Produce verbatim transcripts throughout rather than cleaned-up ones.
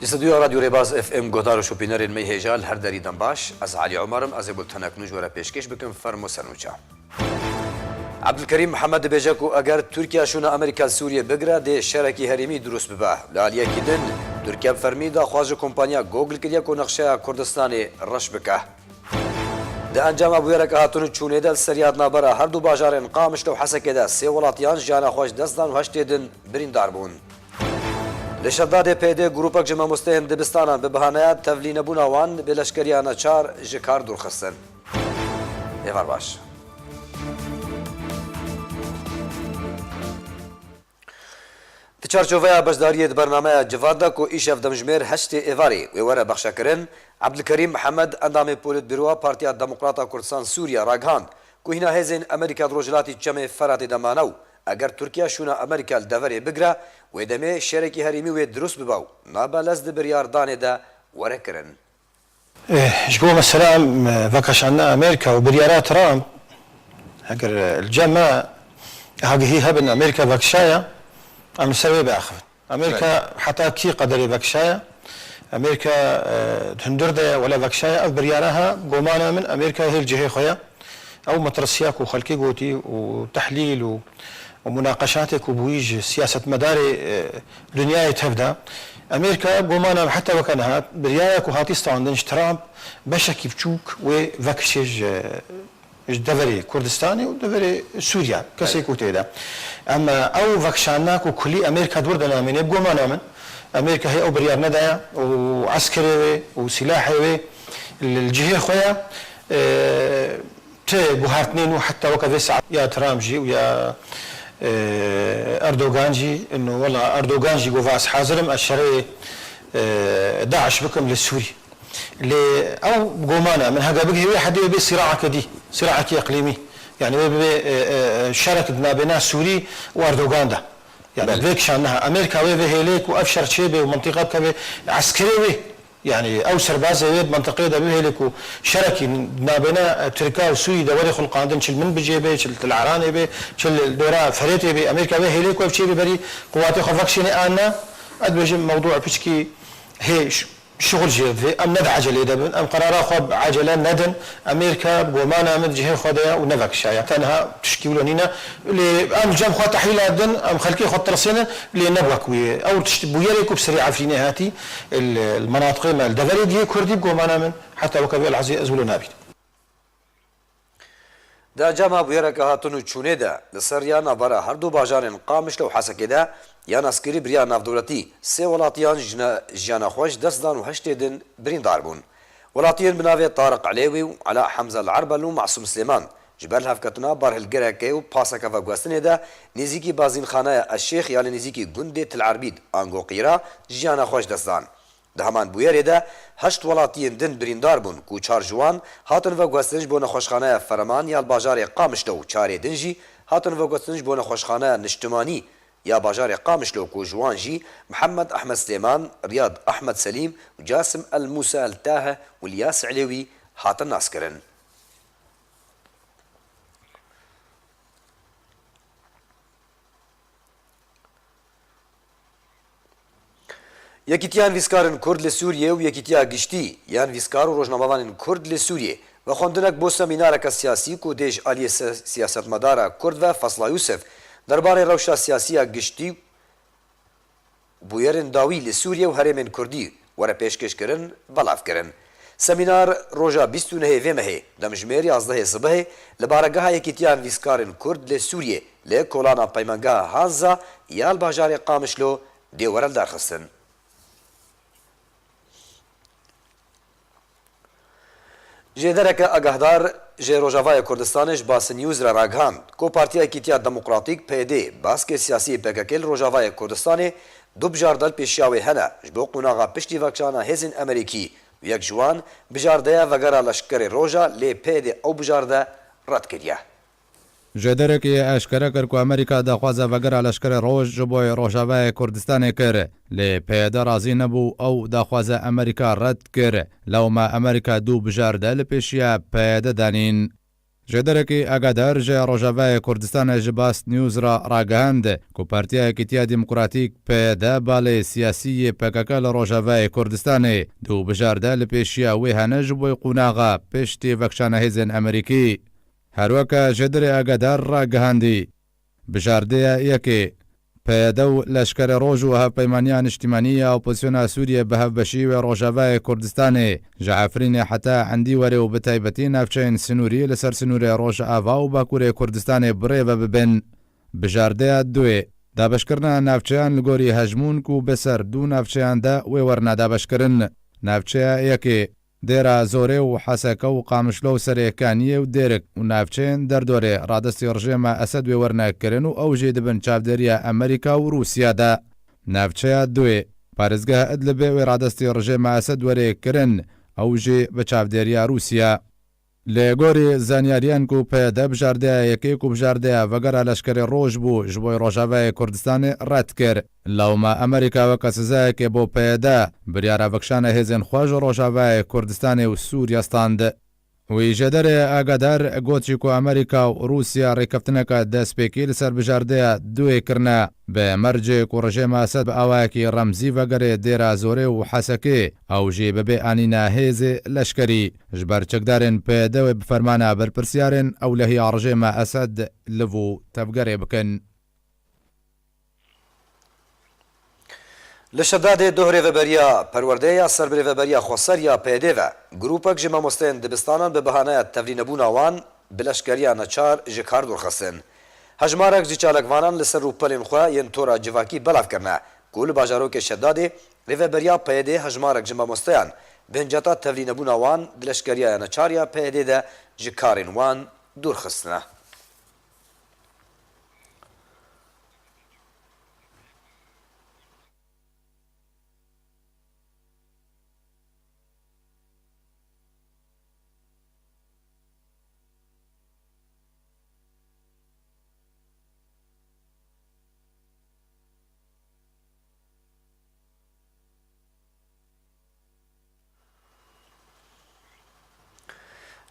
Stûdyoya Radyo Rêbaz F M guhdar û şopînerên me hêja li her derî dem baş. Ez Elî Omer im, ez ê bultenek nû ji we re pêşkêş bikim, fermo ser nûça. Ebdulkerîm Mihemed dibêje ku eger Tirkiye şûna Amerîka li Sûriyê bigire, dê şerekî herêmî dirust bibe. Li aliyekî din, Tirkiye bi fermî daxwaz ji kompaniya Google kiriye ku nexşeya Kurdistanê reş bike. Di encama bûyereke hatin û çûnê de li seriya di navbera her du bajarên Qamişlo û Hesekê de sê welatiyan jiyana xwe ji dest dan û heştê din birîndar bûn. Li Şedadê P Y D grûpek ji mamosteyên dibistanan bi bahaneya tevlînebûna wan bi leşkeriya neçar ji kar dûr xistin. Êvar baş. Di çarçoveya beşdariyê di bernameya Civat de ku îşev demjimêr heştê Êvarê wê were bexşekirin, Ebdulkerîm Mihemed, endamê Polîtbîroya Partiya Demokrata Kurdistan Sûriye ragihand ku hîna hêzên Amerîka di Rojhilatî Çemê Feratê de mane û eger Tirkiye şûna Amerîka li deverê bigire, wê demê şerekî herêmî wê dirust bibe û nabe lez di biryardanê de were kirin. Eh, ji bo mesela em, eh, vekeşandina Amerîka û biryara Trump, eger, eh, li cem me agihî hebin Amerîka vekişaya, em li ser wê biaxivin. Amerîka Belê. Heta kî qederê vekişaya? Amerîka, eh, di hundir de ye, wele vekişaya, ev biryara ha, gomana min Amerîka hê li cihê xwe ye. Ew metresiya ku xelkê gotî û tehlîl û û munaqeşatê ku bûyî ji siyasetmedarê, e, dinyayê tevda, Amerîka gomana heta weke niha biryara ku hatî standin ji Trump beşekî biçûk wê vekişê ji, ji deverê Kurdistanê û deverê Sûriye, kesê ku tê de. Em, e, ew vekişandina ku kulî Amerîka di wir de namîne, bi gomana min, Amerîka hê ew biryar nedaye û eskerê wê û sîlahê wê li, li cihê xwe ye. E, Ti guhertinên û heta weke vê saet ya Trump jî û ya, e, Erdogan jî, ino wela Erdogan jî got, ez hazir im, ez şerê, e, DAIŞ bikim li Sûrî. Lê ew gomana min hege bigihê wê hedê wê bê sîraeke dî, sîraekî iqlîmî. Yani wê bibê, e, e, e, şerek di nabêna Sûrî û Erdogan de. Yani Belê. Vê kişan niha Amerîka wê vê hêlê ku ev şer çêbê û mintîqa bikeve eskerê wê. Yani ew serbazê wê di mentiqê de bihêle ku şerekî nabêne, e, Tirka û Sûrî de were xulqandin, çi li min bicê bê, çi li Til Eranê bê, çi li dora Ferêtê bê, Amerîka wê hêlê ku ev çê bê berî quwatê xwe vekişêne an ne, ez dibêjim mewdû piçkî hê ş-, şixul jê vê. Em ne di ecelê de bin, em qerara xwe bi ecele nedin. Amerîka bi gomana min di cihê xwe de ye û nevekişaye. Tenha tişkî wilo nîne. Lê em cem xwe tehlîla din, em xelkê xwe tirsênin, lê ne wek wî ye. Ew tişt bûyerê ku bi serê Efrînê hatî, li, li menatiqê me, li deverê diyê Kurdî bi gomana min, heta weke vê lehzê ez wilo nabînim. Di encama bûyereke hatin û çûnê de, li ser ya navbera her du bajarên Qamişlo û Hesekê de, ya naskerî bi riya navdewletî sê welatiyan jine-, jiyana xwe ji dest dan û heştê din birîndar bûn. Welatiyên bi navê Tariq Elewî û Ela Hemza El Erbel û Masûm Silêman ji ber li hevketina barhilgirekê û paseke veguhestinê de nêzîkî bazînxaneya Eşêx ya li nêzîkî gundê Til Erbîd ango Qîra jiyana xwe ji dest dan. Di heman bûyerê de heşt welatiyên din birîndar bûn ku çar ji wan hatin veguhestin ji bo nexweşxaneya Ferman ya li bajarê Qamişlo û çarê din jî hatin veguhestin ji bo nexweşxaneya niştimanî ya bajarê Qamişlo ku ji wan jî Mihemed Ehmed Silêman, Riyad Ehmed Selîm û Casim El Mûsa El Tahe û Lyas Elewî hatin naskirin. Yekîtiya Nivîskarên Kurd li Sûriyê û Yekîtiya Giştî ya Nivîskar û Rojnamevanên Kurd li Sûriyê vexwendineke bo semînareke siyasî ku dê ji aliyê se-, siyasetmedara Kurd ve Fesla Yûsif derbarê rewşa siyasî ya giştî û bûyerên dawî li Sûriyê û herêmên Kurdî were pêşkêşkirin, belav kirin. Semînar roja bîst û nehê vê mehê, demjimêr yazdehê sibehê, li baregeha Yekîtiya Nivîskarên Kurd li Sûriyê, li kolana Peymangeha Hanza ya li bajarê Qamişlo dê were lidarxistin. Jêdereke agahdar ji Rojavayê Kurdistanê ji Basî News re ragihand ku Partiya Yekîtiya Demokratîk, P Y D, baskê siyasî yê P K K li Rojavayê Kurdistanê du bijarde li pêşiya wê hene ji bo qonaxa piştî vekişana hêzên Amerîkî û yek ji wan bijardeya vegera leşkerê Roja, lê P Y D ew bijarde red kiriye. Jêderekê eşkere kir ku Amerîka daxwaza vegera leşkerê Roj ji bo Rojavayê Kurdistanê kir, lê P Y D razî nebû û ew daxwaza Amerîka red kir. Lewma Amerîka du bijarde li pêşiya P Y D danîn. Jêderekî Agadar ji Rojavayê Kurdistanê ji Bast News re ragihand ku Partiya Yekîtiya Demokratîk, P Y D, balê siyasî yê P K K li Rojavayê Kurdistanê du bijarde li pêşiya wê hene ji bo qonaxa piştî vekşana hêzên Amerîkî. Her weke Jêderê Agadar ragihandî, bijardeya yekê, P Y D û Leşkerê Roj û Hevpeymaniya Niştimanî ya Opozisyona Sûriyê bi hevbeşî wê Rojavayê Kurdistanê ji Efrînê heta Endîwerê û bi taybetî navçeyên sinûrî li ser sinûrê Rojava û Bakurê Kurdistanê bi rê ve bibin. Bijardeya duyê, dabeşkirina navçeyan li gorî hejmûn ku bi ser du navçeyan de wê werine dabeşkirin. Navçeya yekê, Dêra Zorê û Heseke û Qamişlo û Serê Kaniyê û Dêrik û navçeyên derdorê radestî rejêma Esed wê werine kirin û ew jî dibin çavdêriya Amerîka û Rûsya de. Navçeya duyê, parêzgeha Idlibê wê radestî rejêma Esed werê kirin, ew jî bi çavdêriya Rûsya. Li gorî zanyariyan ku P Y D bijardeya yekê ku bijardeya vegera leşkerê roj bû ji bo Rojavayê Kurdistanê red kir. Lewma Amerîka weke sizayekê bo P Y D biryara vekşana hêzên xwe ji Rojavayê Kurdistanê û Sûriya stand. Wî jêderê Agadar got jî ku Amerîka û Rûsya rêkeftineke destpêkî li ser bijardeya duyê kirine. Bi mercê ku rejêma Esed bi awayekî remzî vegerê Dêra Zorê û Hesekê, ew jî bibê anîna hêzê leşkerî. Ji ber çekdarên P Y D wê bi fermana berpirsiyarên ewlehiya rejêma Esed liv û tevgerê bikin. Li Şedadê duh rêveberiya perwerdeyê ya ser bi Rêveberiya Xweser ya P Y D ve, grûpek ji mamosteyên dibistanan bi bahaneya tevlînebûna wan bi leşkeriya neçar ji kar dûr xistin. Hejmarek ji çalakvanan li ser rûpelên xwe yên tora civakî belav kirine ku li bajarokê Şedadê rêveberiya P Y D hejmarek ji mamosteyan bi hinceta tevlînebûna wan di leşkeriya neçar ya P Y D de ji karên wan dûr xistine.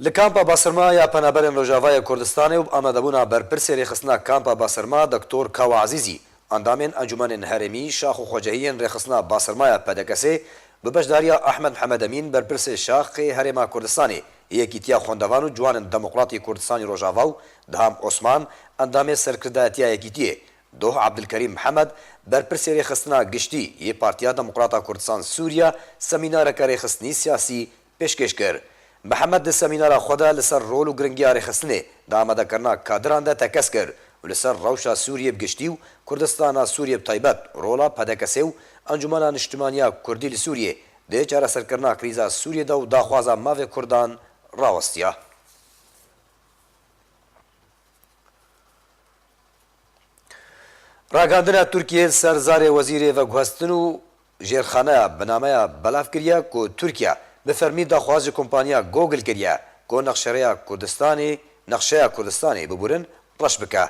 Li kampa Basirma ya Penaberên Rojavayê Kurdistanê û bi amadebûna berpirsê rêxistina kampa Basirma Doktor Kawa Ezîzî, endamên Encûmenên Herêmî, şax û xwecehiyên rêxistina Basirma ya P D K S'ê bi beşdariya Ahmed Mihemed Emîn, berpirsê Şaxê Herêma Kurdistanê, Yekîtiya Xwendevan û Ciwanên Demokratî Kurdistanî Rojava û Diham Osman, endamê Serkirdayetiya Yekîtiyê, Doh Abdulkerîm Mihemed, berpirsê rêxistina giştî yê Partiya Demokrata Kurdistan Sûriya, semînareke rêxistinî siyasî pêşkêş kir. Mihemed di semînara xwe de li ser rol û giringiya rêxistinê di amadekirina kadiran de tekez kir û li ser rewşa Sûriyê bi giştî û Kurdistana Sûriyê bi taybet rola P D K S'ê û Encûmena Niştimaniya Kurdî li Sûriyê di çareserkirina krîza Sûriyê de û daxwaza mafê Kurdan rawestiya. Ragihandina Tirkiyê li ser zarê wezîrê veguhestin û jêrxaneya bi nameya belav kiriye ku Tirkiye bi fermî daxwaz ji kompaniya Google kiriye ku nexşereya Kurdistanê, nexşeya Kurdistanê biburin reş bike.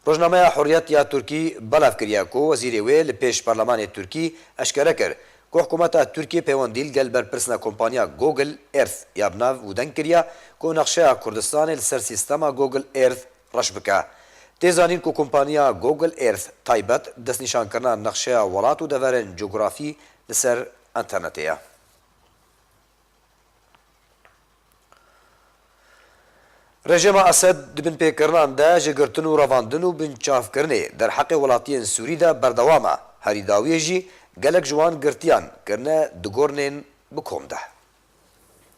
Rojnameya Hurriyet ya Tirkî belav kiriye ku wezîrê wê li pêş Parlemanê Tirkî eşkere kir ku hikûmeta Tirkiyê peywendî li gel berpirsina kompaniya Google Earth ya bi nav û deng kiriye ku nexşeya Kurdistanê li ser sîstema Google Earth reş bike. Tê zanîn ku kompaniya Google Earth taybet destnîşankirina nexşeya welat û deverên cografî li ser înternetê ye. Rejîma Esed di binpêkirinan de ji girtin û revandin û binçavkirinê derheqê welatiyên Sûrî de berdewam e. Herî dawiyê jî gelek ji wan girtiyan kirine di gornên bi kom de.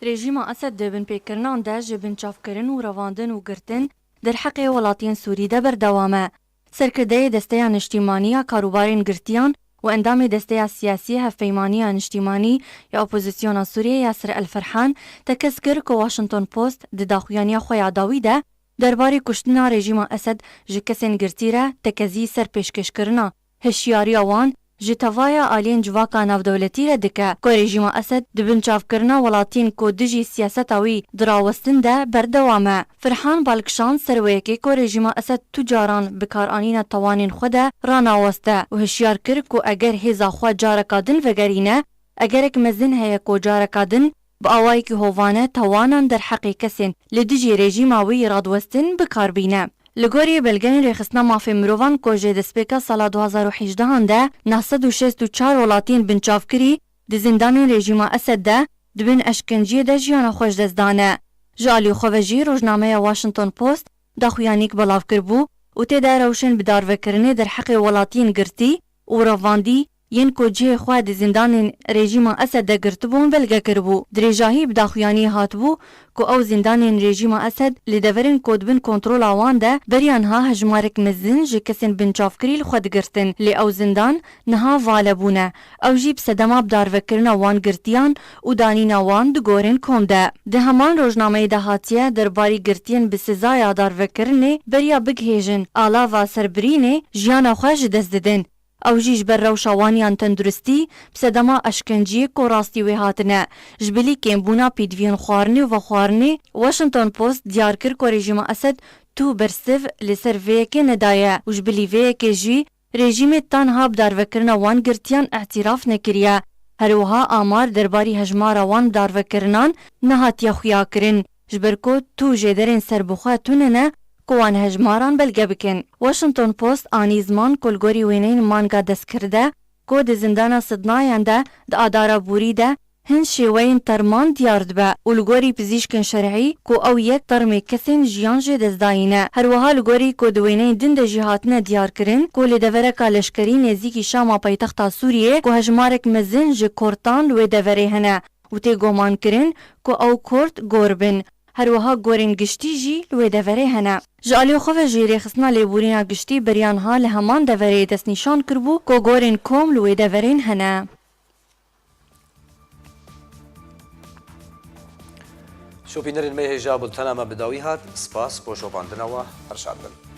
Rejîma Esed di binpêkirinan de ji binçavkirin û revandin û girtin derheqê welatiyên Sûrî de berdewam e. Serkirdeyê Desteya Niştîmanî ya Karûbarên Girtiyan û endamê Desteya Siyasî Hevpeymaniya Niştîmanî ya Opozisyona Sûriyê Yasir El Ferhan tekez kir ku Washington Post di daxuyaniya xwe ya dawî de derbarê kuştina rejîma Esed ji kesên girtî re tekezî ser pêşkêşkirina hişyariya wan ji tevaya aliyên civaka navdewletî re dike ku rejîma Esed di binçavkirina welatiyên ku dijî siyaseta wî dirawestin de berdewam e. Firhan bal kişand ser wê yekê ku rejîma Esed tu caran bikaranîna tawanên xwe de ranaweste û hişyar kir ku eger hêza xwe careka din vegerîne, egerek mezin heye ku careka din bi awayekî hovane tawanan derheqê kesên li dijî rejîma wî yê radwestin bi kar bîne. Li gorî belgeyên rêxistina mafê mirovan ku ji destpêka sala du hazar û hejdehan de neh sed û şêst û çar welatiyên binçavkirî di zîndanên rejîma Esed de di bin eşkenciyê de jiyana xwe ji dest dane. Ji alî xwe ve jî rojnameya Washington Post daxuyanîk belav kiribû û tê de rewşên bidarvekirinê derheqê welatiyên girtî û revandî yên ku cihê xwe di zîndanên rejîma Esed de girtibûn belge kiribû. Dirêjahî bi daxuyaniyê hatibû ku ew zîndanên rejîma Esed li deverên ku di bin kontrola wan de beriya niha hejmarek mezin ji kesên binçavkirî li xwe digirtin, lê ew zindan niha vale bûne. Ew jî bi sedema bidarvekirina wan girtiyan û danîna wan di gorên kom de. Di heman rojnameyê de hatiye derbarî girtiyên bi sizaya darvekirinê beriya bigihêjin alava serbirînê jiyana xwe ji dest didin. Ew jî ji ber rewşa wan yan tenduristî bi sedema eşkenciyê ku rastî wê hatine, ji bilî kêmbûna pêdiviyên xwarinê û vexwarinê. Washington Post diyar kir ku rejîma Esed tu bersiv li ser vê yekê nedaye û ji bilî vê yekê jî rejîmê tanha bi darvekirina wan girtiyan îtiraf nekiriye. Her wiha amar derbarî hejmara wan bi darvekirinan nehatiye xuyakirin, ji ber ku tu jêderên serbixwe tune ne ku wan hejmaran belge bikin. Washington Post anî ziman ku li gorî wêneyên manga destkirde ku di zindana Sidnayan de di adara borî de hin şêweyên terman diyar dibe û li gorî pizîşkên şerî ku ew yek termê kesên jiyan jê destdayî ne. Her wiha li gorî ku di wêneyên din de jî hatine diyarkirin ku li devereka leşkerî nêzîkî Şama paytexta Sûriyê ku hejmarek mezin ji Kurdan li wê deverê hene û tê gumankirin ku ew Kurd gor bin. Her wiha gorên giştî jî li wê deverê hene. Ji alî xwe ve jî rêxistina lêborîna giştî beriya niha li heman deverê destnîşan kiribû ku gorên kom li wê deverên hene. Şopînerên me hêja bultena me bi dawî hat. Spas bo şopandina we, her şad bin.